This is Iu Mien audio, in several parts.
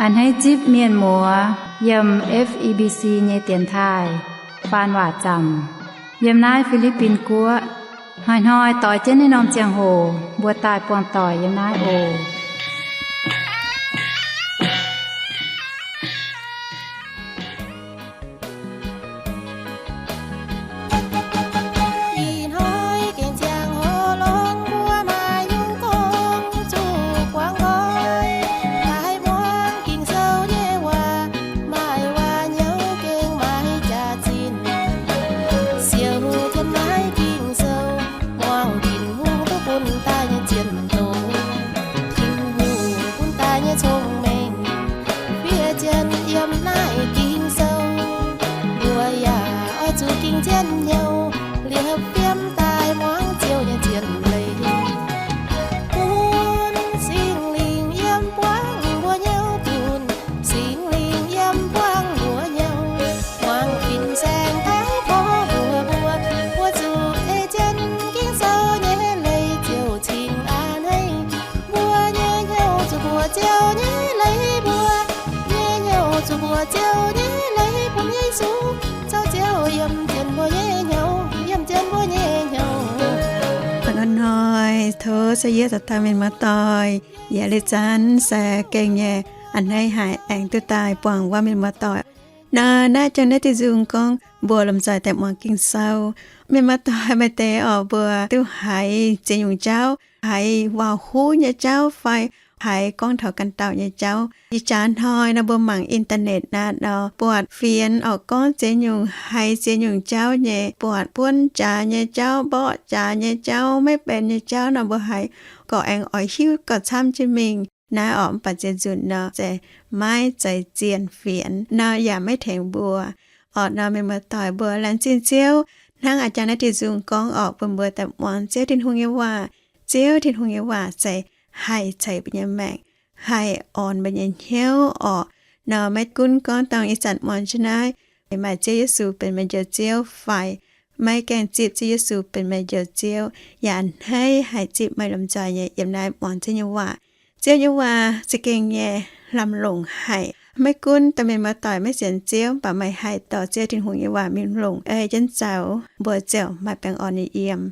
A'hneiv zipv mienh muoz yiem F E B C nyei dienx taaih faan waac zaamc yiem naaiv Fi^li^bin Guoqv. Hnoi-hnoi doix jienv naaiv norm ziangh hoc mbuo daaih buangh doic yiem naaiv oc. Ih hnoi gengh ziangh hoc longx, mbuo maaih nyungc gong zuqc guangc nqoi. Daaih muangx Ging-Sou nyei waac, maaih waac hnyouv gengh maaih jaax-zinh. Siou jienv naaiv Ging-Sou, muangx Tin-Hungh duqv bun daaih nyei zien doz, Tin-Hungh bun daaih nyei cong-mengh, fiev jienv yiem naaiv Ging-Sou. Mbuo yaac oix zuqc ging jienv hnyouv, liepc fiem daaih muangx Ziouv nyei zien leiz. Bun Singx Lingh yiem buangv mbuo hnyouv, bun Singx Lingh yiem buangv mbuo hnyouv, muangx fin-saeng taux tov mbuox mbuo, mbuo zuqc ei jienv Ging-Sou nyei leiz ziouc cingx a'hneiv. Mbuo nyei hnyouv zuqc mbuox Ziouv nyei leiz, mbuo nyei hnyouv zuqc mbuox Ziouv nyei leiz, bun Yesu zoux Ziouv yiem jienv mbuo nyei hnyouv, yiem jienv mbuo nyei hnyouv. Hnoi-hnoi tov se yie zoux daaih mienh muoz-doic, yaac liuz zanc se gengh nyei a'hneiv haic aengx duqv daaih buangh wuov mienh muoz-doic. Nor naaiv jangx naaiv diuh nzung gorngv mbuo lomh nzoih daaih muangx Ging-Sou. Mienh muoz-doic maaih deix oc, mbuo duqv haiz ziex nyungc jauv, haiz waac-huv nyei jauv fai haiz gorngv taux ganh dauh nyei jauv. Ih jaax hnoi nor mbuo mangc internet naaiv nor, buatc fienx oc gorngv ziex nyungc, haiz ziex nyungc jauv nyei, buatc buonv jaax nyei jauv, mborqv jaax nyei jauv, maiv benx nyei jauv nor mbuo haiz gorqv aengx oix hiuv gorqv camv jienv mingh. Naaiv oc mv baac ziex nzunc nor se maiv zeiz zienh fienx nor yaac maiv tengx mbuo. Oc nor mienh muoz-doic mbuo laengz zingh Ziouv, hnangv a'jangx naaiv diuh nzung gorngv oc, bun mbuo daaih muangx Ziouv Tin-Hungh nyei waac. Ziouv Tin-Hungh nyei waac se haih ceix mbuo nyei maengc, haih orn mbuo nyei hnyouv oc. Nor maiv gunv gorngv dongh ih zanc muangx jienv naaiv, maaih Ziouv Yesu benx meih njoux Ziouv fai maiv gaengh zipv Ziouv Yesu benx meih njoux Ziouv, yaac a'hneiv haih zipv meih lomh nzoih nyei yiem naaiv muangx Ziouv nyei waac. Ziouv nyei waac za'gengh nyei lamh longc haic. Maiv gunv da'mienh muoz-doic maiv sienx Ziouv, mv baac meih haih dorh Ziouv Tin-Hungh nyei waac mingh longc ei jienv zoux, mbuo ziouc maaih baengh orn nyei yiem.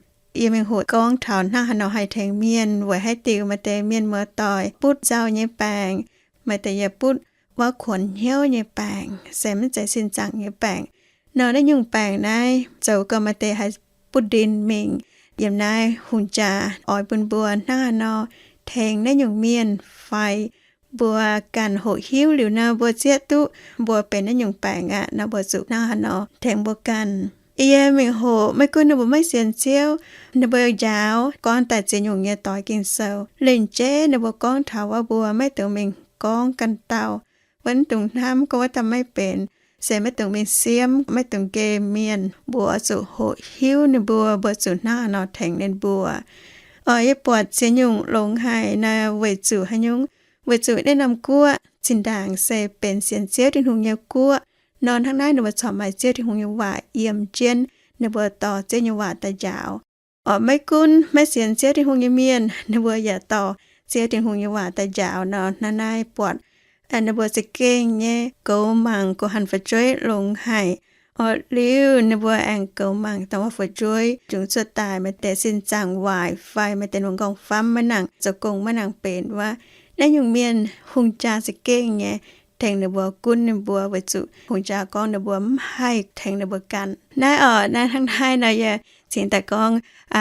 Yie mingh hoqc gorngv taux hnangv haaix nor haih tengx mienh weic haaix diuc maaih deix mienh muoz-doic butv nzauh nyei baengc, maaih deix yaac butv wuov kuonx hnyouv nyei baengc, se maiv zeiz sin zaangc nyei baengc. Nor naaiv nyungc baengc naaiv zoux gau maaih deix haih butv ndin mingh. Yiem naaiv hungh jaa oix bun mbuo hnangv haaix nor tengx naaiv nyungc mienh fai mbuo ganh hoqc hiuv liuz nor mbuo zieqv duqv mbuo benx naaiv nyungc baengc aqv nor mbuo zuqc hnangv haaix nor tengx mbuo ganh. Yie mingh hoqc maiv gunv ninh mbuo maiv sienx Ziouv, ninh mbuo njaaux gorngv daaih ziex nyungc nyei doix Ging-Sou. Lengc jeiv ninh mbuo gorngv taux wuov mbuo maiv dungx mingh gorngv ganh dauh, maiv dungx hnamv gorngv wuov dauh maiv benx, se maiv dungx mingh siemv, maiv dungx nqemh mienh. Mbuo oix zuqc hoqc hiuv ninh mbuo, mbuo zuqc hnangv haaix nor tengx ninh mbuo. Oc yie buatc ziex nyungc longx haic naaiv weic zuqc haaix nyungc? Weic zuqc naaiv norm guoqv zinh ndaangc se benx sienx Ziouv Tin-Hungh nyei guoqv. Nor hnangv naaiv ninh mbuo corc maaih Ziouv Tin-Hungh nyei waac yiem jienv, ninh mbuo dorh Ziouv nyei waac daaih njaaux. Oc maiv gunv maiv sienx Ziouv Tin-Hungh nyei mienh ninh mbuo yaac dorh Ziouv Tin-Hungh nyei waac daaih njaaux nor, hnangv naaiv buatc ninh mbuo za'gengh nyei goux mangc goux hanc fu'jueiv longx haic. Oc liuz ninh mbuo aengx goux mangc dongh wuov fu'jueiv jungx cuotv daaih maaih deix sin zaangc waaic fai maaih deix nongx nqorngv famv maiv nangc zoux gong maiv nangc benx wuov. Naaiv nyungc mienh hungh jaa za'gengh nyei tengx ninh mbuo gunv ninh mbuo weic zuqc hungh jaa gorngv ninh mbuo mv haih tengx ninh mbuo ganh. Naaiv oc naaiv hnangv naaiv nor yie cingx daaih gorngv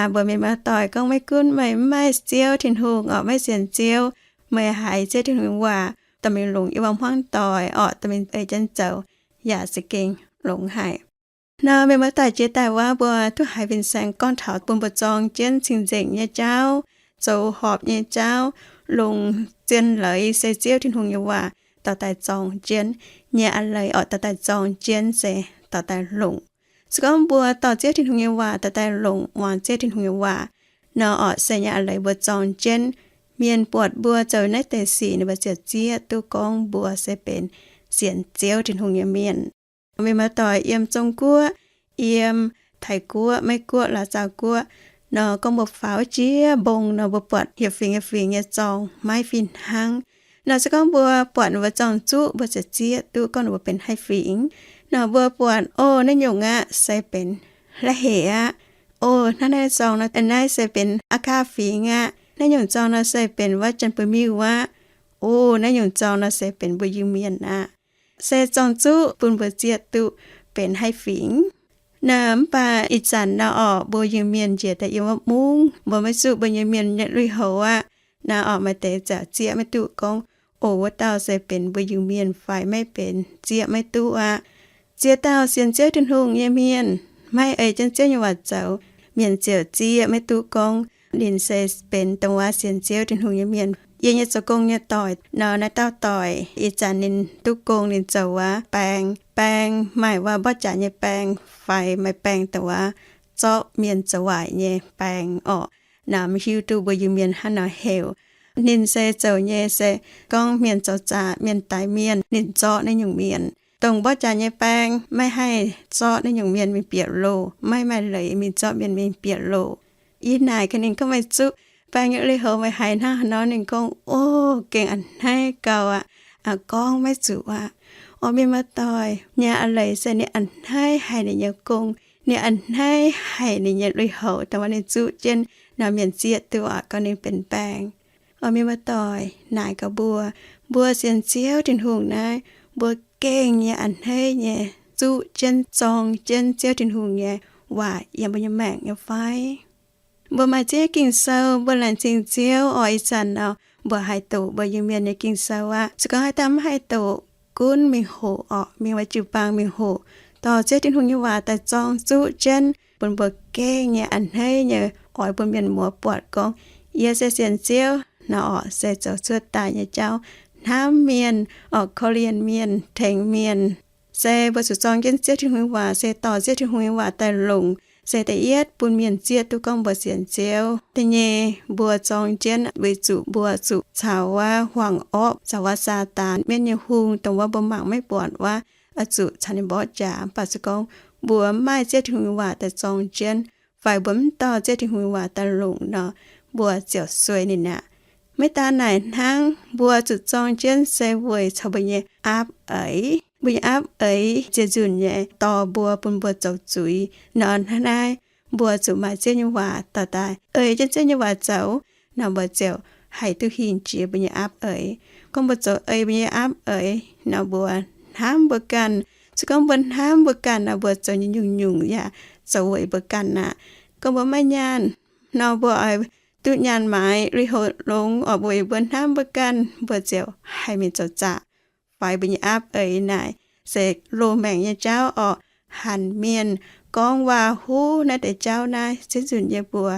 mbuox mienh muoz-doic gorngv maiv gunv meih mv maaih Ziouv Tin-Hungh oc, maiv sienx Ziouv, meih haiz Ziouv Tin-Hungh waac dorh mingh longc yiem wuov hmuangv doic oc, dorh mingh ei jienv zoux yaac za'gengh longx haic. Nor mienh muoz-doic jiex daaih wuov mbuo duqv haiz fin-saeng gorngv taux bun mbuo zorng jienv cing-nzengc nyei jauv, zoux horpc nyei jauv, longc zien leiz se Ziouv Tin-Hungh nyei waac dorh daaih zorng jienv. Nyei a'leiz oc dorh daaih zorng jienv se dorh daaih longc. Se gorngv mbuo dorh Ziouv Tin-Hungh nyei waac dorh daaih longc, muangx Ziouv Tin-Hungh nyei waac nor oc se nyei a'leiz mbuo zorng jienv, mienh buatc mbuo zoux naaiv deix sic ninh mbuo ziouc zieqv duqv gorngv mbuo se benx sienx Ziouv Tin-Hungh nyei mienh. Mienh muoz-doic yiem Zong-Guoqv, yiem Taiv-Guoqv, Meiv-Guoqv, Laac Zaauv-Guoqv nor, gorngv mbuo faaux jiex mbong nor mbuo buatc hieh fingx hieh fingx nyei zorng maiv fih hnangv. Nor se gorngv mbuo buatc ninh mbuo zorng-zuqv, mbuo ziouc zieqv duqv gorngv ninh mbuo benx haih fingx. Nor mbuo buatc, o, naaiv nyungc aqv se benx la'hec aqv. O, hnangv naaiv zorng nor, naaiv se benx aqv kaa fingx aqv. Naaiv nyungc zorng nor se benx wuov janx-buoz-miuh aqv. O, naaiv nyungc zorng nor se benx mbuo Iu-Mienh aqv. Se zorng-zuqv bun mbuo zieqv duqv benx haih fingx. Naaiv mv baac ih zanc nor orqc, mbuo Iu-Mienh njiec daaih yiem wuov mungv, mbuo maiv zuqv mbuo Iu-Mienh nyei lui-houx aqv. Naaiv orqc, maaih deix zaqc zieqv maiv duqv gorngv, o, wuov dauh se benx mbuo Iu-Mienh fai maiv benx, zieqv maiv duqv aqv. Ziex dauh sienx Ziouv Tin-Hungh nyei mienh, maiv eix jienv Ziouv nyei waac zoux mienh ziouc zieqv maiv duqv gorngv ninh se benx dongh wuov sienx Ziouv Tin-Hungh nyei mienh. Yie nyei zoux gong nyei doic nor, naaiv dauh doic ih zanc ninh duqv gong, ninh zoux wuov baeng. Baeng maaih wuov mborqv jaax nyei baeng fai maaih baeng dongh wuov zorqv mienh zoux waaic nyei baeng orqc. Naaiv maiv hiuv duqv mbuo Iu-Mienh hnangv nor heuc. Ninh se zoux nyei se gorngv mienh zoux zaqc, mienh daix mienh, ninh zorqv naaiv nyungc mienh. Dongh mborqv jaax nyei baeng maiv haih zorqv naaiv nyungc mienh mingh bieqc loh, maiv maaih leiz mingh zorqv mienh mingh bieqc loh. Yie naaic gaax ninh gorngv, meih zuqv baeng nyei lui-houx meih haiz hnangv haaix nor? Ninh gorngv, o, gengh a'hneiv gau aqv. Aa, gorngv maiv zuqc aqv. Orqc, mienh muoz-doic, nyei a'leiz se ninh a'hneiv haic ninh nyei gong, ninh a'hneiv haic ninh nyei lui-houx, dongh wuov ninh zuqv jienv nor mienh zieqv duqv aqv gorngv ninh benx baeng. Orqc, mienh muoz-doic, naaic gaax mbuo, mbuo sienx Ziouv Tin-Hungh naaiv, mbuo gengh nyei a'hneiv nyei zuqv jienv zorng jienv Ziouv Tin-Hungh nyei waac yiem mbuo nyei maengc nyei fai? Mbuo maaih ziex Ging-Sou, mbuo laengz zingh Ziouv orqc. Ih zanc nor mbuo haih doqc mbuo Iu-Mienh nyei Ging-Sou aqv. Se gorngv haaix dauh mv haih doqc, gunv mingh hoqc orqc, mingh wuov jiu-baang mingh hoqc, dorh Ziouv Tin-Hungh nyei waac daaih zorng zuqv jienv bun mbuo gengh nyei a'hneiv nyei oix bun mienh muoz buatc gorngv, yie se sienx Ziouv nor orqc, se zoux cuotv daaih nyei jauv, hnamv mienh orqc, korv-lienh mienh, tengx mienh. Se mbuo zuqc zorng jienv Ziouv Tin-Hungh nyei waac, se dorh Ziouv Tin-Hungh nyei waac daaih longc, se da'yietv bun mienh zieqv duqv gorngv mbuo sienx Ziouv. Da'nyeic, mbuo zorng jienv weic zuqc mbuo zuqc caux wuov hmuangx orqv, caux wuov Saadaan, mienv nyei hung, dongh wuov mbuo mangc maiv buatc wuov, oix zuqc caux ninh mborqv jaax. Mv baac se gorngv mbuo mv maaih Ziouv Tin-Hungh nyei waac daaih zorng jienv, fai mbuo mv dorh Ziouv Tin-Hungh nyei waac daaih longc nor, mbuo ziouc sueih ninh aqv. Maiv daan naaic hnangv, mbuo zuqc zorng jienv se weic caux mbuo nyei aapv eix. Mbuo nyei aapv eix ziex nzunc nyei dorh mbuo, bun mbuo zoux zuiz nor. Hnangv naaiv, mbuo zuqc maaih Ziouv nyei waac dorh daaih, ei jienv Ziouv nyei waac zoux nor, mbuo ziouc haih duqv hingh jiex mbuo nyei aapv eix. Gorngv mbuo zoux ei mbuo nyei aapv eix nor, mbuo hnamv mbuo ganh. Se gorngv mbuo hnamv mbuo ganh nor, mbuo zoux nyei nyungc-nyungc yaac zoux weic mbuo ganh aqv. Gorngv mbuo maiv nyaanh nor, mbuo oix duqv nyaanh maaiz lui-houx longx orqc, weic mbuo hnamv mbuo ganh, mbuo ziouc haih mingh zoux zaqc, faix mbuo nyei aapv eix. Naaic se loz-maengc nyei jauv orqc. Hanc mienh, gorngv waac-huv, naaiv deix jauv naaiv, ziex nzunc yie mbuo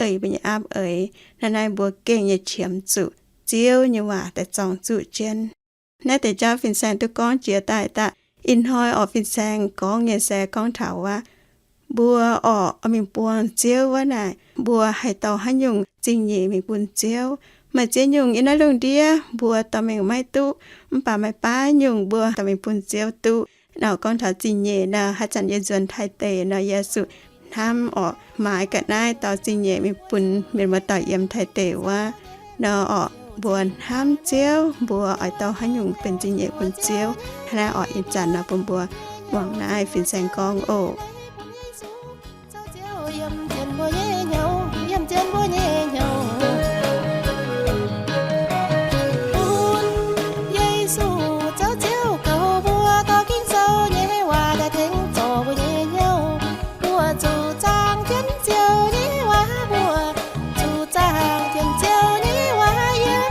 ei mbuo nyei aapv eix. Naaiv naaiv mbuo gengh nyei qiemx zuqc Ziouv nyei waac daaih zorng zuqc jienv. Naaiv deix jauv fin-saeng duqv gorngv jiex daaih daaih. Ih hnoi orqc, fin-saeng gorngv nyei se gorngv taux wuov mbuo orqc, oix mingh buangh Ziouv wuov naaic, mbuo haih dorh haaix nyungc zingh nyeic mingh bun Ziouv. Maaih ziex nyungc yiem naaiv lungh ndiev mbuo dorh mingh maiv duqv, mv baac maaih baav nyungc mbuo dorh mingh bun Ziouv duqv. Nor gorngv taux zingh nyeic nor, haaix zanc yie nzuonx Taiv deic nor, yie zuqc hnamv orqc, maaiz ga'naaiv dorh zingh nyeic mingh bun mienh muoz-doic yiem Taiv deic wuov. Nor orqc, mbuo hnamv Ziouv, mbuo oix dorh haaix nyungc benx zingh nyeic bun Ziouv. Hnangv naaiv orqc, ih zanc nor bun mbuo muangx naaiv fin-saeng gorngv oc. Yesu zoux Ziouv goux mbuo, dorh Ging-Sou nyei waac daaih tengx zorc mbuo nyei hnyouv. Mbuo zuqc zaangc jienv Ziouv nyei waac, mbuo zuqc zaangc jienv Ziouv nyei waac yiem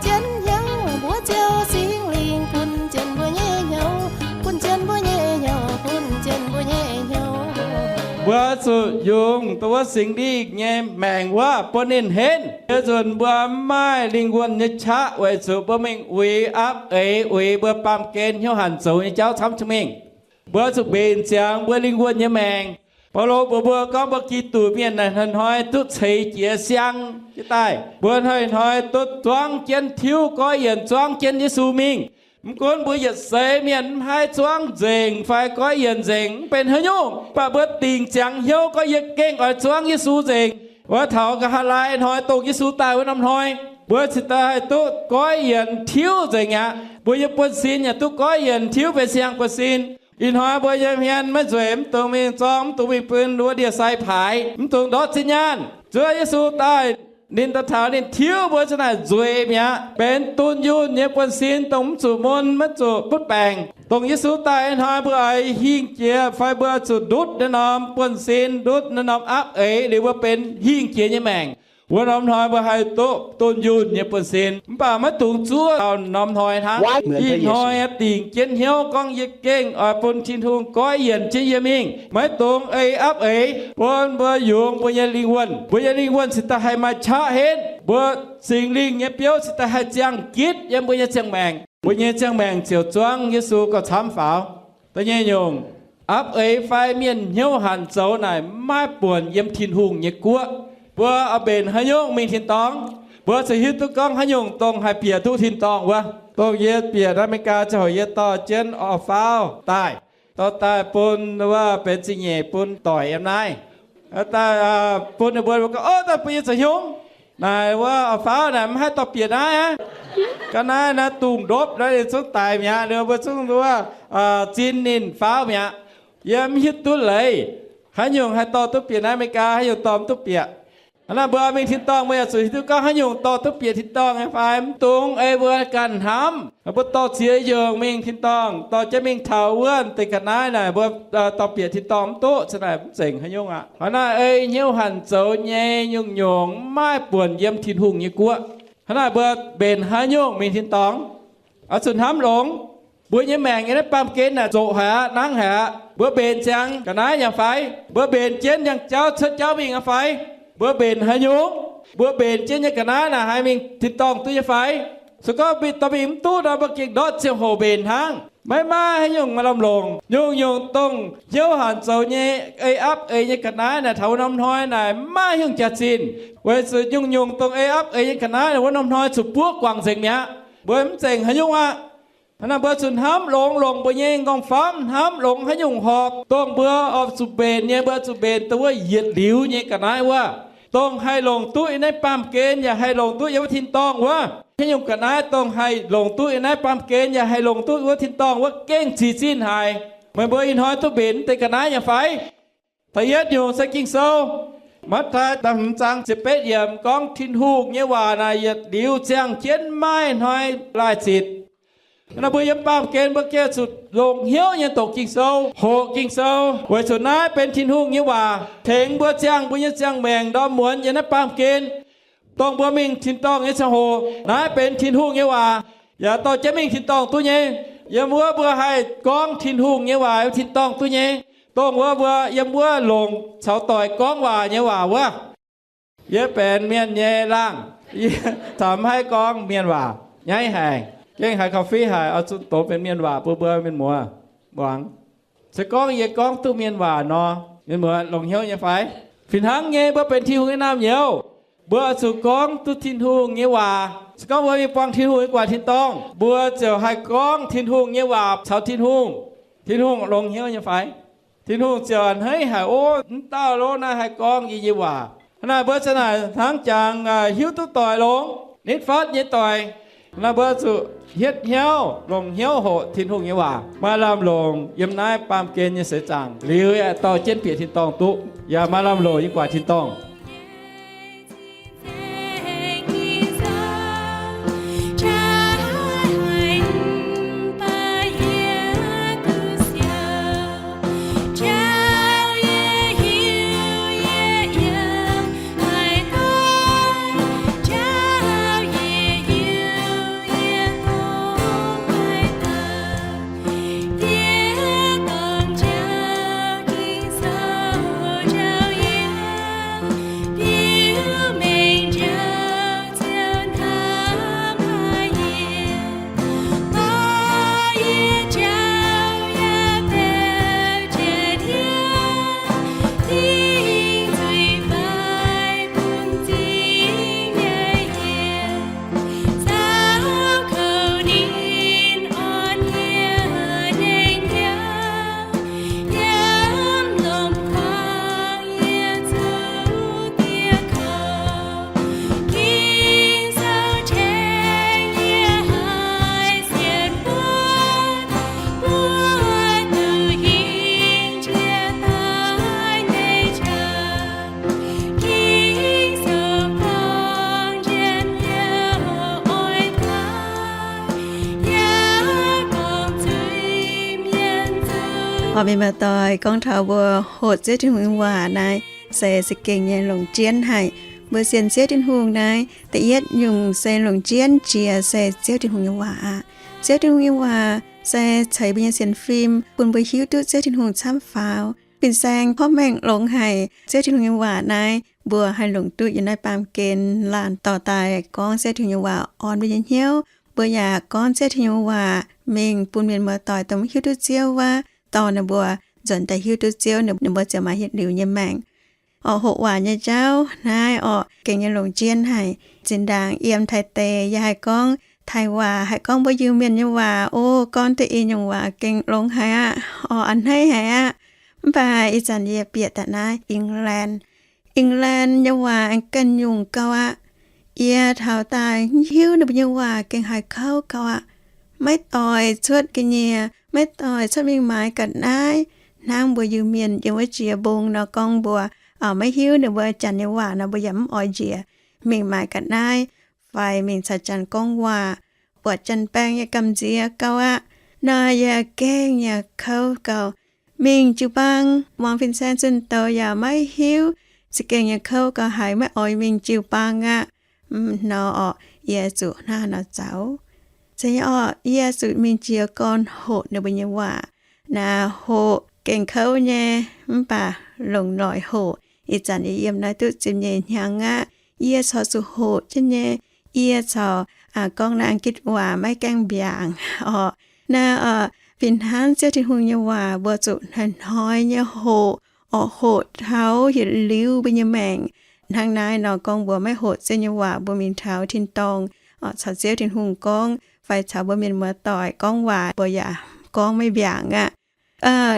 jienv hnyouv. Mbuox Ziouv Singx Lingh bun jienv mbuo nyei hnyouv, bun jienv mbuo nyei hnyouv, bun jienv mbuo nyei hnyouv. Mbuo zuqc yungz dongh wuov Singx Lingh nyei maengc wuov bun ninh henv. Yie nzunc mbuo mv maaih lingh wuonh nyei qaqv weic zuqc mbuo mingh uix aapv eix, uix mbuo baamh gen hnyouv hanc zoux nyei jauv camv jiex mingh. Mbuo zuqc mbenc ziangx mbuo lingh wuonh nyei maengc. Baulo mbuox mbuo gorngv mbuo Giduc mienh naaic hnoi-hnoi duqv ceix jiez siang jienv daaih. Mbuo hnoi-hnoi duqv zuangv jienv tiuv goiv yienc, zuangv jienv Yesu mingh. Mv gunv mbuo yietc seix mienh mv haih zuangv nzengc fai goiv yienc nzengc mv benx haaix nyungc, mv baac mbuo dingc ziangx hnyouv gorngv, yie gengh oix zuangv Yesu nzengc. Wuov taux nqa'haav laai hnoi dongh Yesu daaih wuov norm hnoi, Mbuo cingx daaih haih duqv goiv yienx tiuv nzengc mi'aqv. Mbuo nyei buonv-sin yaac duqv goiv yienx tiuv benx siang-buonv-sin. Ih hnoi mbuo yiem hmien maiv nzueic, mv dungx mingh zorng, mv dungx mingh bun wuov ndie-sai paaix, mv dungx ndortv zinh nyaanh. Zuov Yesu daaih, ninh daaih taux ninh tiuv mbuo za'naaic nzueic mi'aqv, benx dunh yunh nyei buonv-sin, dongh mv zuqc mun, maiv zuqc butv baengc. Dongh Yesu daaih ih hnoi mbuo oix hingh jiex fai mbuo zuqc ndutv naaiv norm buonv-sin, ndutv naaiv norm aapv eix liuz mbuo benx hingh jiex nyei maengc. Wuov norm hnoi mbuo haih duqv dunh yunh nyei buonv-sin, mv baac maiv dungx zuov taux norm hnoi hnangv. Ih hnoi dingc jienv hnyouv gorngv yie gengh oix bun Tin-Hungh goiv yienc jienv yie mingh, maiv dungx ei aapv eix, bun mbuo yungz mbuo nyei lingh wuonh. Mbuo nyei lingh wuonh cingx daaih haih maaih qaqv henv. Mbuo Singx Lingh nyei biouv cingx daaih haih ziangh gitv yiem mbuo nyei ziangh maengc. Mbuo nyei ziangh maengc ziouc zuangv Yesu gauh camv faaux. Da'nyeic nyungc, aapv eix fai mienh hnyouv hanc zoux naaic maiv buonc yiem Tin-Hungh nyei guoqv. Mbuo oix mbenc haaix nyungc mingh tin-dorngh? Mbuo zuqc hiuv duqv gorngv haaix nyungc dongh haih bieqc duqv tin-dorngh wuov. Dongh yie bieqc Aa^me^li^gaa ziangh hoc yie dorh jienv orqc faauv daaih, dorh daaih bun wuov benx zingh nyeic bun doic yiem naaiv. Daaih bun ninh mbuo gorngv, Ov, daaih bun yie zoux hnyungv. Naaic wuov orqc faauv naaic mv haih dorh bieqc naaiv aqv. Ga'naaiv naaiv dungz ndopv naaiv, ninh zungv daic mi'aqv. Ninh mbuo zungv wuov zin ninh faauv mi'aqv. Yie mv hiuv duqv leiz haaix nyungc haih dorh duqv bieqc naaiv Aa^me^li^gaa, haaix nyungc dorh mv duqv bieqc. Hnangv naaic mbuo mingh tin-dorngh mbuo yaac zuqc hiuv duqv gorngv haaix nyungc dorh duqv bieqc tin-dorngh nyei fai mv dungx ei mbuo ganh hnamv. Mbuo dorh ziex nyungc mingh tin-dorngh, dorh jienv mingh taux wuov deix ga'naaiv naaic mbuo dorh bieqc tin-dorngh mv duqv, za'naaic mv zeiz haaix nyungc aqv. Hnangv naaic ei hnyouv hanc zoux nyei nyungc-nyungc mv maaih buonc yiem Tin-Hungh nyei guoqv. Hnangv naaic mbuo mbenc haaix nyungc mingh tin-dorngh? Oix zuqc hnamv longx. Mbuo nyei maengc yiem naaiv baamh gen naaic zoqc haic aqv, nangv haic aqv. Mbuo mbenc ziangx ga'naaiv nyei fai? Mbuo mbenc jienv njang jauv cuotv jauv mingh nyei fai? Mbuo mbenc haaix nyungc? Mbuo mbenc jienv nyei ga'naaiv naaic haih mingh tin-dorngh duqv nyei fai? Se gorngv dorh mingh mv duqv nor, mbuo gengh ndortv ziangh hoc mbenc hnangv. Maiv maaih haaix nyungc maaih lamh longc. Nyungc-nyungc dongh hnyouv hanc zoux nyei, ei aapv eix nyei ga'naaiv naaic taux wuov norm hnoi naaic mv maaih haaix nyungc jaax-zinh, weic zuqc nyungc-nyungc dongh ei aapv eix nyei ga'naaiv naaic wuov norm hnoi zuqc buov guangc nzengc mi'aqv. Mbuo mv zengc haaix nyungc aqv. Hnangv naaic mbuo zuqc hnamv longx, longc mbuo nyei m'nqorngv-famv hnamv longx haaix nyungc horpc, dongh mbuo oix zuqc mbenc nyei, mbuo zuqc mbenc dongh wuov yietc liuz nyei ga'naaiv wuov, dongh haih longc duqv yiem naaiv baamh gen yaac haih longc duqv yiem wuov tin-dorngh wuov. Haaix nyungc ga'naaiv dongh haih longc duqv yiem naaiv baamh gen yaac haih longc duqv wuov tin-dorngh wuov gengh cix zinh haic. Meih mbuo ih hnoi duqv mbenc deix ga'naaiv nyei fai? Da'yietv nyungc se Ging-Sou. Matv^taai da'hmz zaang ziepc betv yiemc gorngv Tin-Hungh nyei waac naaic yietc liuz ziangh jienv, maiv maaih hnoi laaih zitc. Naaiv mbuo yiem baamh gen mbuo gengh zuqc longc hnyouv nyei doqc Ging-Sou, hoqc Ging-Sou, weic zuqc naaiv benx Tin-Hungh nyei waac tengx mbuo ziangh mbuo nyei ziangh maengc ndorm muonz yiem naaiv baamh gen. Dongh mbuo mingh tin-dorngh nyei ziangh hoc, naaiv benx Tin-Hungh nyei waac, yaac dorh jienv mingh tin-dorngh duqv nyei. Yiem wuov mbuo haih gorngv Tin-Hungh nyei waac yiem tin-dorngh duqv nyei. Dongh wuov mbuo yiem wuov longc caux doic gorngv waac nyei waac wuov. Yie benx mienh nyei laangh, yie caux mv haih gorngv mienh waac, nyaiv haic. Gengh haiz coffee haic, oix zuqc dox benx mienh waac bun mbuo mienh muoz muangx. Se gorngv yie gorngv duqv mienh waac nor, mienh muoz longc hnyouv nyei fai? Fih hnangv nyei, mbuo benx Tin-Hungh nyei naamh nyouz, mbuo oix zuqc gorngv duqv Tin-Hungh nyei waac. Se gorngv mbuo mingh buangh Tin-Hungh nyei guaax tin-dorngh, mbuo ziouc haih gorngv Tin-Hungh nyei waac caux Tin-Hungh. Tin-Hungh longc hnyouv nyei fai? Tin-Hungh ziouc a'hneiv haic, Ov, mv dauh lo naaiv haih gorngv yie nyei waac. Hnangv naaic mbuo ziouc naaic hnangv jangx hiuv duqv doic longx, nitv fatv nyei doic. Naaiv mbuo zuqc hietv hnyouv, longc hnyouv hoqc Tin-Hungh nyei waac, maaih lamh longc yiem naaiv baamh gen nyei seix zaangc liuz, yaac dorh jienv bieqc tin-dorngh duqv, yaac maaih lamh longc yiem guaax tin-dorngh. Oc, mienh muoz-doic, gorngv taux mbuo hoqc Ziouv Tin-Hungh nyei waac naaiv, se za'gengh nyei longc jienv haic. Mbuo sienx Ziouv Tin-Hungh naaiv, da'yietv nyungc se longc jienv jiex se Ziouv Tin-Hungh nyei waac aqv. Ziouv Tin-Hungh nyei waac se ceix mbuo nyei sienx fim, bun mbuo hiuv duqv Ziouv Tin-Hungh camv faaux. Fin-saeng porv mengh longx haic. Ziouv Tin-Hungh nyei waac naaiv, mbuo haih longc duqv yiem naaiv baamh gen laanh dorh daaih gorngv Ziouv Tin-Hungh nyei waac orn mbuo nyei hnyouv. Mbuo yaac gorngv Ziouv Tin-Hungh nyei waac mingh bun mienh muoz-doic dongh mv hiuv duqv Ziouv wuov, dorh ninh mbuo nzuonx daaih hiuv duqv Ziouv, ninh mbuo ziouc maaih yietc liuz nyei maengc. Oc, hoqc waac nyei jauv naaiv oc, gengh nyei longc jienv haic. Zinh ndaangc yiem Taiv deic yaac haih gorngv Taiv waac, haih gorngv mbuo Iu-Mienh nyei waac. O, gorngv deix ih nyungc waac gengh longx haic aqv. Oc, a'hneiv haic aqv. Mv baac ih zanc yie bieqc daaih naaiv England. England nyei waac aengx ganh nyungc gauh aqv. Yie taux daaih hiuv ninh mbuo nyei waac gengh haiz kouv gauh aqv. Maiv doix cuotv ga'nyiec, maiv doix cuotv mingh maaiz ga'naaiv. Hnangv mbuo Iu-Mienh yiem wuov jiex mbong nor, gorngv mbuo maiv hiuv ninh mbuo Janx nyei waac nor, mbuo yaac mv oix njiec mingh maaiz ga'naaiv fai mingh caux Janx gorngv waac. Buatc Janx-baeng nyei gamh nziex gauh aqv. Nor yie gengh yaac kouv gauh. Mingh jiu-baang muangx fin-saeng zunh douz yaac maiv hiuv. Za'gengh nyei kouv gauh haiz maiv oix mingh jiu-baang aqv. Nor oc, yie zuqc hnangv haaix nor zaux? Se nyei oc, yie zuqc mingh jiez gorn hoqc ninh mbuo nyei waac. Naaiv hoqc gengh kouv nyei, mv baac longc noic hoqc. Ih zanc yie yiem naaiv duqv ziepc nyeic hnyangx aqv. Yie corc zuqc hoqc jienv nyei. Yie corc gorngv naaiv An^gitv waac maiv gaengh mbiaangc oc. Naaiv oc, fih hnangv Ziouv Tin-Hungh nyei waac mbuo zuqc hnoi-hnoi nyei hoqc, oc, hoqc taux yietc liuz mbuo nyei maengc. Hnangv naaiv nor gorngv mbuo maiv hoqc Ziouv nyei waac, mbuo mingh taux tin-dorngh, oc, caux Ziouv Tin-Hungh gorngv fai caux mbuo mienh muoz-doic gorngv waac, mbuo yaac gorngv maiv mbiaangc aqv.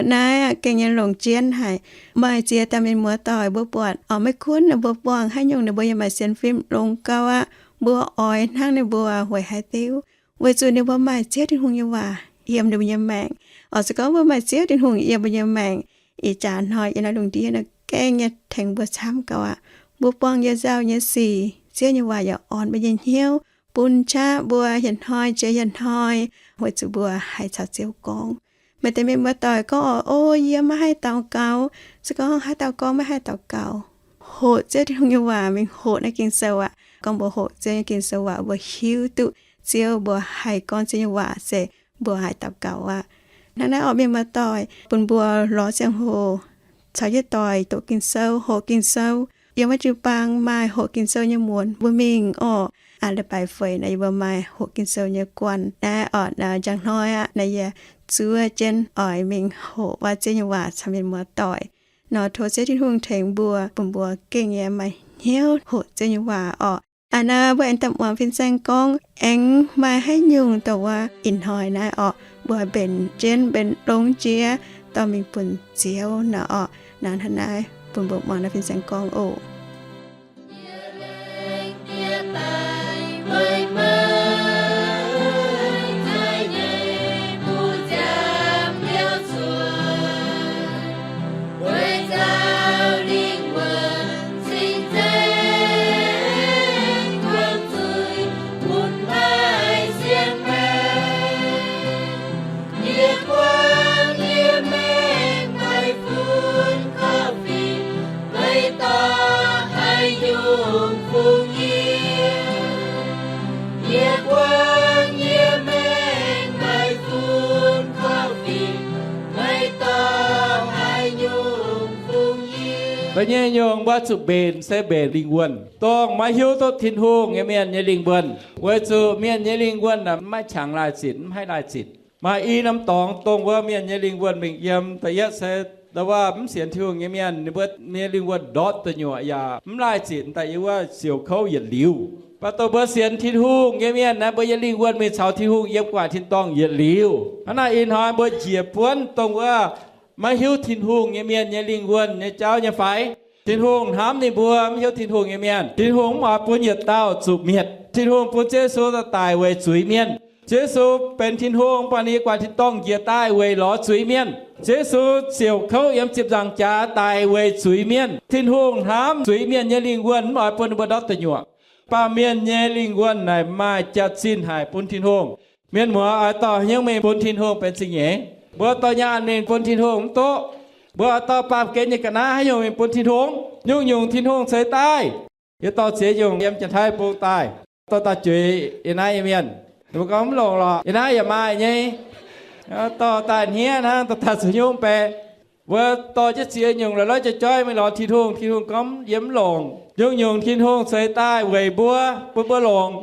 Naaiv gengh nyei longc jienv haic. Maaih ziex dauh mienh muoz-doic mbuo buatc, oc, maiv gunv ninh mbuo buangh haaix nyungc, ninh mbuo yaac maaih sienx fim longx gauh aqv. Mbuo oix hnangv ninh mbuo weic haaix diuc? Weic zuqc ninh mbuo maaih Ziouv Tin-Hungh nyei waac yiem ninh mbuo nyei maengc. Oc, se gorngv mbuo maaih Ziouv Tin-Hungh yiem mbuo nyei maengc, ih jaax hnoi yiem naaiv lungh ndiev naaiv gengh nyei tengx mbuo camv gauh aqv. Mbuo buangh yietc nzauh nyei sic, Ziouv nyei waac yaac orn mbuo nyei hnyouv, bun qaqv mbuo yietc hnoi jiex yietc hnoi, weic zuqc mbuo haih caux Ziouv gorngv. Maaih deix mienh muoz-doic gorngv, oc, o, yie maiv haih daux gaux. Se gorngv haaix dauh gorngv maiv haih daux gaux, hoqc Ziouv Tin-Hungh nyei waac mingh hoqc naaiv Ging-Sou aqv. Gorngv mbuo hoqc Ziouv nyei Ging-Sou waac, mbuo hiuv duqv Ziouv, mbuo haih gorngv Ziouv nyei waac se mbuo haih daux gaux aqv. Hnangv naaiv oc, mienh muoz-doic, bun mbuo lorz ziangh hoc caux yie doic doqc Ging-Sou, hoqc Ging-Sou. Yiem wuov jiu-baang maaih hoqc Ging-Sou nyei muonz, mbuo mingh oc. Aa, leiz-baaix feix naaiv yie mbuo maaih hoqc Ging-Sou nyei guanh. Naaiv oc, njang hnoi aqv, naaiv yie zuov jienv oix mingh hoqc wuov Ziouv nyei waac caux mienh muoz-doic. Nor tov Ziouv Tin-Hungh tengx mbuo, bun mbuo gengh yaac maaih hnyouv hoqc Ziouv nyei waac oc. Aa, naaiv mbuo aengx daaih muangx fin-saeng gorngv, aengx maaih haaix nyungc dongh wuov ih hnoi naaiv oc, mbuo mbenc jienv, mbenc longx jiex dorh mingh bun Ziouv nor oc. Naaiv hnangv naaiv bun mbuo muangx naaiv fin-saeng gorngv oc. Da'nyeic nyungc mbuo zuqc mbenc se mbenc lingh wuonh, dongh maiv hiuv duqv Tin-Hungh nyei mienh nyei lingh wuonh. Weic zuqc mienh nyei lingh wuonh maiv qangx laih zitc, mv haih laih zitc. Maaih i norm dorngx dongh wuov mienh nyei lingh wuonh mingh yiem. Da'yietv se ndau wuov mv sienx Tin-Hungh nyei mienh, ninh mbuo nyei lingh wuonh ndortv deic nyuoqc yaac mv laih zitc daaih yiem wuov siouc kouv yietc liuz. Mv baac dongh mbuo sienx Tin-Hungh nyei mienh naaiv, mbuo nyei lingh wuonh mingh caux Tin-Hungh yiem gu'nguaaic tin-dorngh yietc liuz. Hnangv naaiv ih hnoi mbuo njiec buonv dongh wuov maiv hiuv Tin-Hungh nyei mienh nyei lingh wuonh nyei jauv nyei fai? Tin-Hungh hnamv ninh mbuo mv hiuv Tin-Hungh nyei mienh. Tin-Hungh mv oix bun yietc dauh zuqc mietc. Tin-Hungh bun Ziouv Yesu daaih daic weic zuiz-mienh. Ziouv Yesu benx Tin-Hungh, mv baac ninh yiem gu'nguaaic tin-dorngh njiec daaih weic lorz zuiz-mienh. Ziouv Yesu siouc kouv yiem ziepc nzaangc jaax daic weic zuiz-mienh. Tin-Hungh hnamv zuiz-mienh nyei lingh wuonh, mv oix bun ninh mbuo ndortv deic nyuoqc. Baamh mienh nyei lingh wuonh naaic maaih jaax-zinh haic bun Tin-Hungh. Mienh muoz oix dorh hnyouv mingh bun Tin-Hungh benx zingh nyeic. Mbuo dorh nyaanh mingh bun Tin-Hungh mv duqv. Mbuo oix dorh baamh gen nyei ga'naaiv haaix nyungc mingh bun Tin-Hungh? Nyungc-nyungc Tin-Hungh ceix daaih. Yie dorh ziex nyungc yiem Janx-Taiv bung daaih, dorh daaih zuiz yiem naaiv nyei mienh. Ninh mbuo gorngv mv longc lorqc, yiem naaiv yaac maaih nyei. Dorh daaih hniev hnangv, dorh daaih zuqc nyungc baeqc. Mbuo dorh jienv ziex nyungc lorz lorz joih joih mingh lorz Tin-Hungh. Tin-Hungh gorngv yie mv longc. Nyungc-nyungc Tin-Hungh ceix daaih weic mbuo, bun mbuo longc.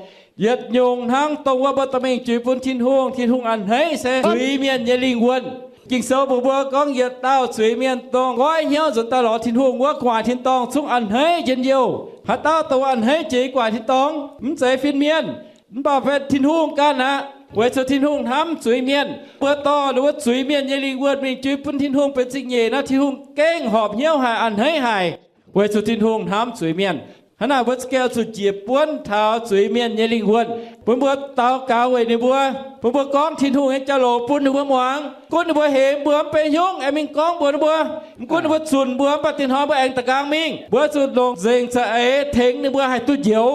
Yietc nyungc hnangv dongh wuov mbuo dorh mingh juix bun Tin-Hungh, Tin-Hungh a'hneiv se zuiz mienh nyei lingh wuonh. Ging-Sou mbuox mbuo gorngv yietc dauh zuiz mienh dongh goiv hnyouv nzuonx daaih lorz Tin-Hungh wuov gu'nguaaic tin-dorngh zungv a'hneiv njien-youh. Haaix dauh dongh a'hneiv jiex gu'nguaaic tin-dorngh? Mv zeiz fin-mienh, mv baac benx Tin-Hungh ganh aqv. Weic zuqc Tin-Hungh hnamv zuiz mienh, mbuo dorh ninh mbuo zuiz mienh nyei lingh wuonh mingh juix bun Tin-Hungh benx zingh nyeic nor, Tin-Hungh gengh horpc hnyouv haic, a'hneiv haic. Weic zuqc Tin-Hungh hnamv zuiz mienh. Hnangv naaic mbuo za'gengh oix zuqc njiec buonv taux zuiz mienh nyei lingh wuonh, bun mbuo daux gaux weic ninh mbuo, bun mbuo gorngv Tin-Hungh nyei jauv-louc bun ninh mbuo muangx. Mv gunv ninh mbuo hemx mbuo mv bei hnyungv, aengx mingh gorngv mbuox ninh mbuo. Mv gunv ninh mbuo zunc mbuo mv baac dinh hnoi mbuo aengx da'gaang mingh. Mbuo zuqc longc nzengc za'eix tengx ninh mbuo haih duqv njoux,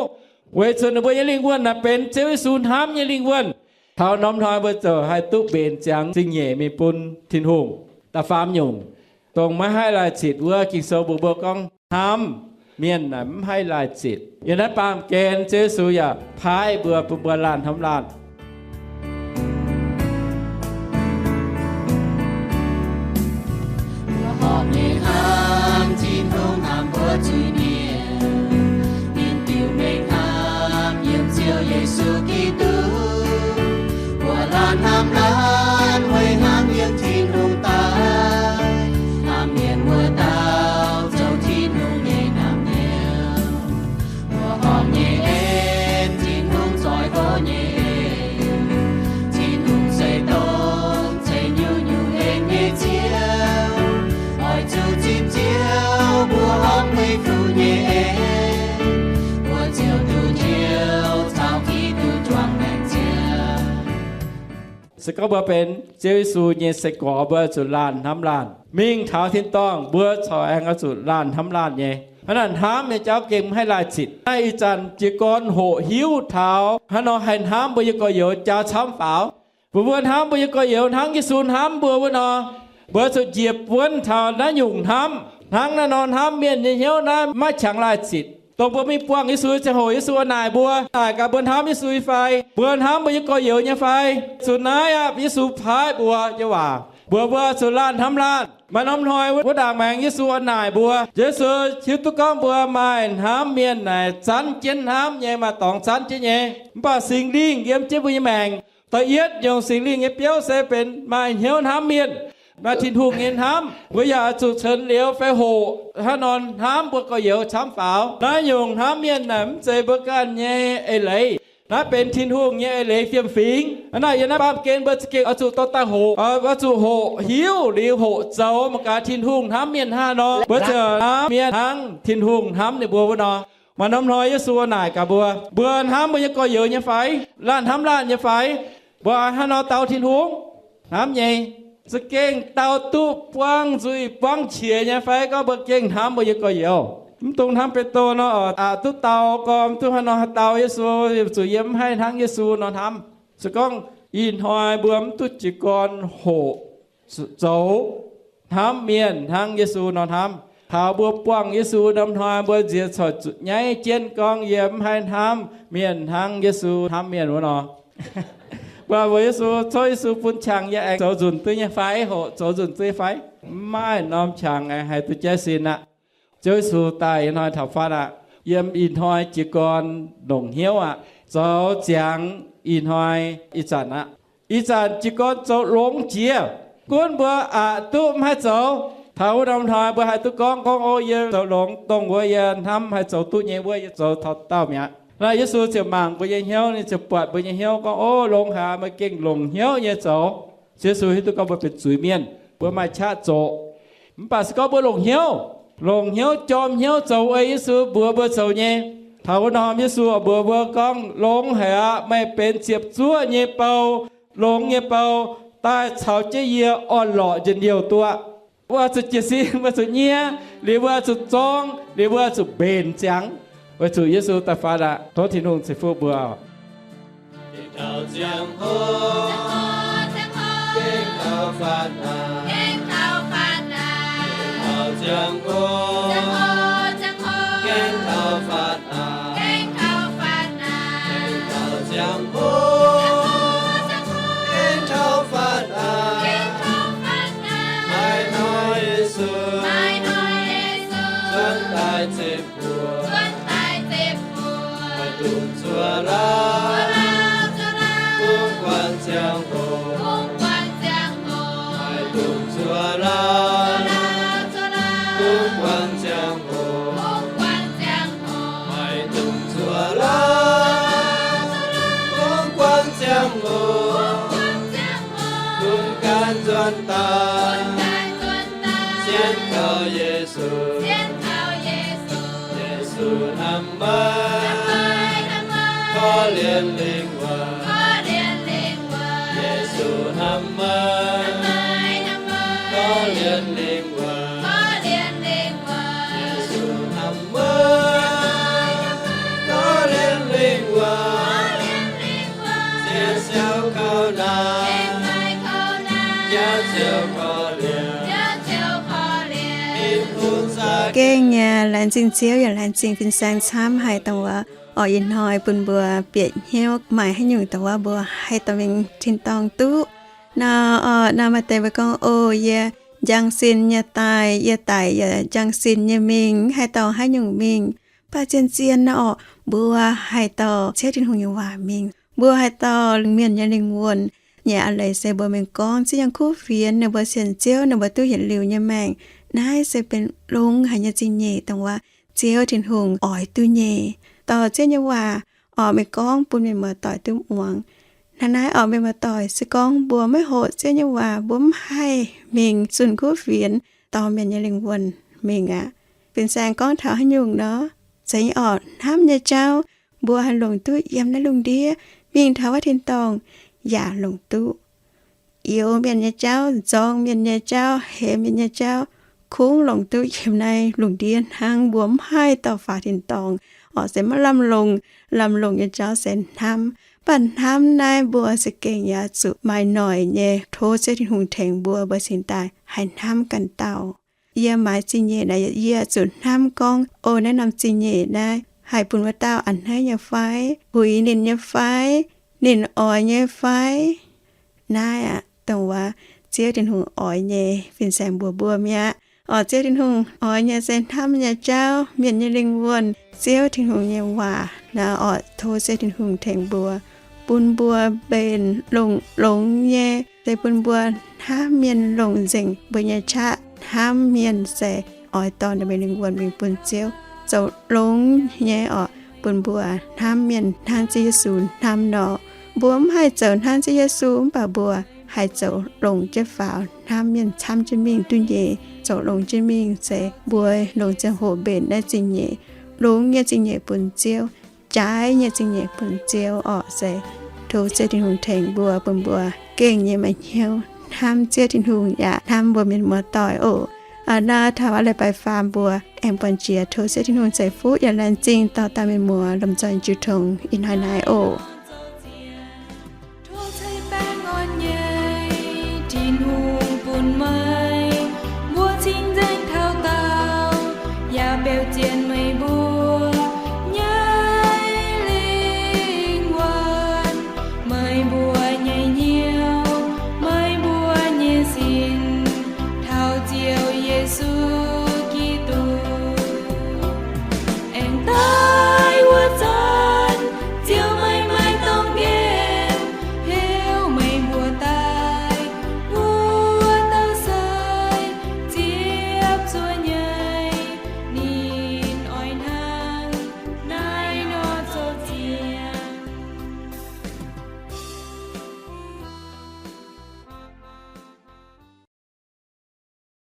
weic zuqc ninh mbuo nyei lingh wuonh naaic benx Ziouv Yesu hnamv nyei lingh wuonh. Taux norm hnoi mbuo ziouc haih duqv mbenc ziangx zingh nyeic mingh bun Tin-Hungh. Da'faam nyungc, dongh maiv haih laih zitc wuov, Ging-Sou mbuox mbuo gorngv hnamv mienh naaic mv haih laih zitc. Yiem naaiv baamh gen Ziouv Yesu yaac paaiv mbuo, bun mbuo laanh hnamv laanh. Mbuo horpc nyei hnamv Tin-Hungh hnamv mbuo zuiz-mienh, ninh diuc mengh hnamv yiem Ziouv Yesu Giduc. Mbuo laanh hnamv laanh weic hnamv yiem Tin-Hungh daaih, hnamv mienh wuov dauh zoux Tin-Hungh nyei naamh nyouz. Mbuo horpc nyei en, Tin-Hungh zoih hlo nyei en. Tin-Hungh se dongh ceix nyungc-nyungc en nyei Ziouv. Oix zuqc zipv Ziouv mbuo horpc meiv fuqv nyei en, mbuo ziouc duqv njoux caux Giduc juangc maengc ziangh. Se gorngv mbuo benx Ziouv Yesu nyei sai-gorx, mbuo zuqc laanh hnamv laanh. Mingh taux tin-dorngh mbuo corc aengx oix zuqc laanh hnamv laanh nyei. Hnangv naaic hnamv nyei jauv gengh mv haih laih zitc. Naaiv ih zanc jiez gorn hoqc hiuv taux hnangv nor haih hnamv mbuo nyei gorx-youz jaax camv faaux. Mbuo, mbuo hnamv mbuo nyei gorx-youz hnangv Yesu hnamv mbuo wuov nor, mbuo zuqc njiec buonv taux naaiv nyungc hnamv. Hnangv naaiv nor hnamv mienh nyei hnyouv naaiv maiv qangx laih zitc. Dongh mbuo mingh buangh Yesu ziangh hoc, Yesu a'naaic mbuo, naaic gaax mbuo hnamv Yesu nyei fai, mbuo hnamv mbuo nyei gorx-youz nyei fai. Zuqc naaiv aqv, Yesu paaiv mbuo nyei waac mbuox mbuo zuqc laanh hnamv laanh. Maaih norm hnoi wuov ndaangc maengx Yesu a'naaic mbuo, Yesu hiuv duqv gorngv mbuo maaih hnamv mienh naaic zanv jienv hnamv nyei, maaih dorngx zanv jienv nyei. Mv baac Singx Lingh yiem jienv mbuo nyei maengc. Da'yietv nyungc Singx Lingh nyei biouv se benx maaih hnyouv hnamv mienh, maaih Tin-Hungh nyei hnamv. Mbuo yaac zuqc cunx liuz fai hoqc hnangv nor hnamv mbuo gorx-youz camv faaux. Naaiv nyungc hnamv mienh naaic mv zeiz mbuo ganh nyei eix leiz. Naaiv benx Tin-Hungh nyei eix leiz fiem-fingx. Hnangv naaic yiem naaiv baamh gen mbuo za'gengh oix zuqc dorh daaih hoqc, oix zuqc hoqc hiuv liuz hoqc zoux mangc gaax Tin-Hungh hnamv mienh hnangv nor, mbuo ziouc hnamv mienh hnangv Tin-Hungh hnamv ninh mbuo wuov nor. Maaih norm hnoi Yesu naaic gaax mbuo, mbuo hnamv mbuo nyei gorx-youz nyei fai? Laanh hnamv laanh nyei fai? Mbuo hnangv nor dau Tin-Hungh? Hnamv nyei. Za'gengh dau duqv buangv nzuih buangv qiex nyei fai gorngv mbuo gengh hnamv mbuo nyei gorx-youz? Mv dungx hnamv Bide nor, aqc duqv dau gorn, mv duqv hnangv nor haih dau Yesu, zuqc yiem mv haih hnangv Yesu nor hnamv. Se gorngv ih hnoi mbuo mv duqv jiez gorn hoqc zoux hnamv mienh hnangv Yesu nor hnamv, taux mbuo buangh Yesu norm hnoi mbuo nziex corc zuqc nyaiv jienv gorngv yie mv haih hnamv mienh hnangv Yesu hnamv mienh wuov nor. Mbuo mbuox Yesu, tov Yesu bun qangx yie aengx zoux nzunc duqv nyei fai, hoqc zoux nzunc duqv nyei fai? Mv maaih norm qangx aengx haih duqv jienv sin aqv. Ziouv Yesu daaih ih hnoi taux fatv aqv. Yiem ih hnoi jiez gorn longc hnyouv aqv. Zoux ziangx ih hnoi ih zanc aqv. Ih zanc jiez gorn zoux longx jiex. Gunv mbuo aqc duqv mv haih zoux, taux wuov norm hnoi mbuo haih duqv gorngv, gorngv, O, yie zoux longx, dongh wuov yie hnamv haih zoux duqv nyei wuov yie zoux taux dauh mi'aqv. Naaiv Yesu ziouc mangc mbuo nyei hnyouv, ninh ziouc buatc mbuo nyei hnyouv gorngv, O, longx haic, meih gengh longc hnyouv nyei zoux. Ziouv Yesu hiuv duqv gorngv mbuo benx zuiz-mienh, mbuo maaih qaqv zoqc. Mv baac se gorngv mbuo longc hnyouv, longc hnyouv jorm hnyouv zoux ei Yesu mbuox mbuo zoux nyei, taux wuov norm Yesu mbuox mbuo gorngv, Longx haic aqv. Meih benx ziepc zuoqv nyei bou, longx nyei bou, daaih caux jienv yie orn-lorqc njien-youh duqv. Mbuo zuqc jiez sin, mbuo zuqc nyiev, liuz mbuo zuqc zorng, liuz mbuo zuqc mbenc ziangx, weic zuqc Yesu daaih fatv aqv. Tov Tin-Hungh ceix fuqv mbuo. Gaengh taux fatv aqv. Gaengh taux ziangh hoc. Gaengh taux fatv aqv. Gaengh taux ziangh hoc. Gaengh taux fatv aqv. Maaih hnoi Yesu nzuonx daaih ziepc mbuo, maaih dongh zuov lauh, bungx guangc ziangh hoc. Maaih dongh zuov lauh, bungx guangc ziangh hoc. Maaih dongh zuov lauh, bungx guangc ziangh hoc, bun ganh nzuonx daaih sienx kaux Yesu. Yesu hnamv meih, korv-lienh lingh wuonh. Yesu hnamv meih, korv-lienh lingh wuonh. Yesu hnamv meih, korv-lienh lingh wuonh. Ziouv siou kouv naanc, Ziouv korv-lienh. Tin-Hungh za'gengh nyei laengz zingh Ziouv yaac laengz zingh fin-saeng camv haic dongh wuov, orqc, ih hnoi bun mbuo bieqc hnyouv maaih haaix nyungc dongh wuov mbuo haih dorh mingh tin-dorngh duqv. Nor, orqc, nor maaih deix mbuo gorngv, O, yie njang sin nyei daaih, yie daic yaac njang sin nyei mingh, mv haih dorh haaix nyungc mingh. Mv baac zien-zien nor, orqc, mbuo haih dorh Ziouv Tin-Hungh nyei waac mingh. Mbuo haih dorh mienh nyei lingh wuonh. Nyei a'leiz se mbuo mingh gorngv Ziouv nyei kuv fienx, ninh mbuo sienx Ziouv, ninh mbuo duqv yietc liuz nyei maengc. Naaiv se benx longx haic nyei zingh nyeic dongh wuov Ziouv Tin-Hungh oix duqv nyei. Dorh Ziouv nyei waac, orqc, mingh gorngv bun mienh muoz-doic duqv muangx. Hnangv naaiv, orqc, mienh muoz-doic, se gorngv mbuo maiv hoqc Ziouv nyei waac, mbuo mv haih mingh zunh kuv fienx dorh mienh nyei lingh wuonh mingh aqv. Fin-saeng gorngv taux haaix nyungc nor, zeiz, orqc, hnamv nyei jauv mbuo haih longc duqv yiem naaiv lungh ndiev, mingh taux wuov tin-dorngh yaac longc duqv. Youx mienh nyei jauv, nzorng mienh nyei jauv, hemx mienh nyei jauv, kungx longc duqv yiem naaiv lungh ndiev hnangv. Mbuo mv haih dorh faaux tin-dorngh, orqc, se maiv lamh longc. Lamh longc nyei jauv se hnamv. Mv baac hnamv naaiv mbuo za'gengh yaac zuqc maaih noic nyei tov Ziouv Tin-Hungh tengx mbuo, mbuo cingx daaih haih hnamv ganh dauh. Yie maaiz zingh nyeic naaic, yie zuqc hnamv gorngv, O, naaiv norm zingh nyeic naaiv haih bun wuov dauh a'hneiv nyei fai, huix ninh nyei fai, ninh oix nyei fai? Naaiv aqv, dongh wuov Ziouv Tin-Hungh oix nyei fin-saeng mbuox mbuo mi'aqv. Orqc, Ziouv Tin-Hungh oix nyei se hnamv nyei jauv, mienh nyei lingh wuonh, Ziouv Tin-Hungh nyei waac. Naaiv orqc, tov Ziouv Tin-Hungh tengx mbuo, bun mbuo mbenc longx-longx nyei, se bun mbuo hnamv mienh longc nzengc mbuo nyei qaqv. Hnamv mienh se oix dorh ninh mbuo lingh wuonh mingh bun Ziouv. Zoux longx nyei orqc, bun mbuo hnamv mienh hnangv Ziouv Yesu hnamv nor. Mbuo mv haih zoux hnangv Ziouv Yesu, mv baac mbuo haih zoux longx jienv faaux hnamv mienh camv jienv mingh duqv nyei. Zoux longx jienv mingh se mbuo longc ziangh hoc mbenc naaiv zingh nyeic, longx nyei zingh nyeic bun Ziouv, jaaix nyei zingh nyeic bun Ziouv orqc. Se tov Ziouv Tin-Hungh tengx mbuo, bun mbuo gengh nyei maaih hnyouv hnamv Ziouv Tin-Hungh yaac hnamv mbuo mienh muoz-doic oc. Aa, naaiv taux a'leiz-baaix faam mbuo aengx buangh jiex. Tov Ziouv Tin-Hungh ceix fuqv yaac laengz zingh dorh dauh mienh muoz lomh nzoih jiu tongx ih hnoi naaiv oc.